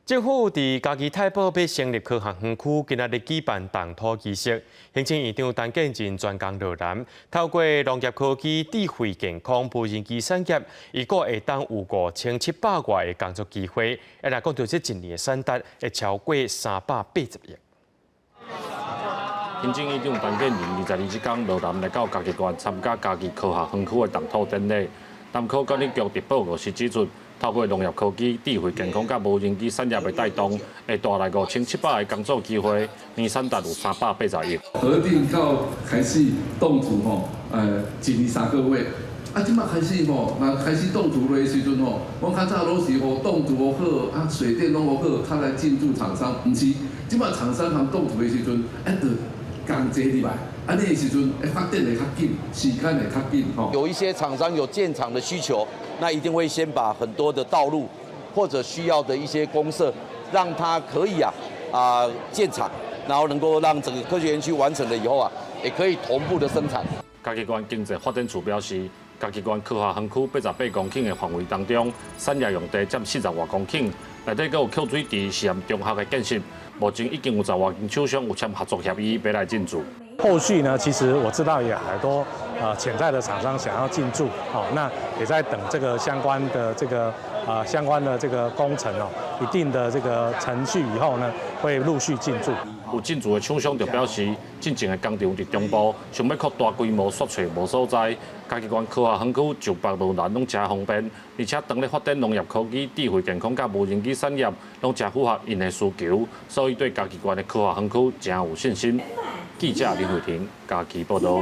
政府佇嘉義太保欲成立科學園區，今仔日舉辦動土儀式。行政院長陳建仁專工落南，透過農業科技、智慧健康、無人機產業，預估會當有5700外个工作機會。啊，若講到這一年的產值，會超過380億。行政院長陳建仁22這工落南來到嘉義縣參加嘉義科學園區的動土典禮。南科管理局佇報告時指出，透過農業科技、智慧健康佮無人機產業的帶動，會帶來5700個工作機會，年產值有380億。核定到開始動土吼，1年3個月。啊，這擺開始吼，若開始動土的時陣吼，阮較早攏是吼動土好，啊水電攏好，較來進駐廠商，毋是，這擺廠商通動土的時陣，啊，就工齊入來，按呢的時陣，會發展會較緊，時間會較緊吼。有一些廠商有建廠的需求，那一定會先把很多的道路或者需要的一些公設，讓它可以啊建廠，然後能夠讓整個科學園區完成了以後啊，也可以同步的生產。嘉義縣經濟發展處表示，嘉義縣科學園區88公頃的範圍當中，產業用地佔40外公頃，內底閣有抾水池、實驗中學的建設，目前已經有10外間廠商有簽合作協議，欲來進駐。後續呢，其實我知道也很多潛在的廠商想要進駐，哦，那也在等這個相關的這個工程哦，一定的這個程序以後呢，會陸續進駐。有進駐的廠商就表示，進前的工廠佇中部，想欲擴大規模，煞揣無所在。嘉義縣科學園區就北落南攏誠方便，而且當咧發展農業科技、智慧健康佮無人機產業，攏誠符合𪜶的需求，所以對嘉義縣的科學園區誠有信心。記者林慧婷嘉義報道。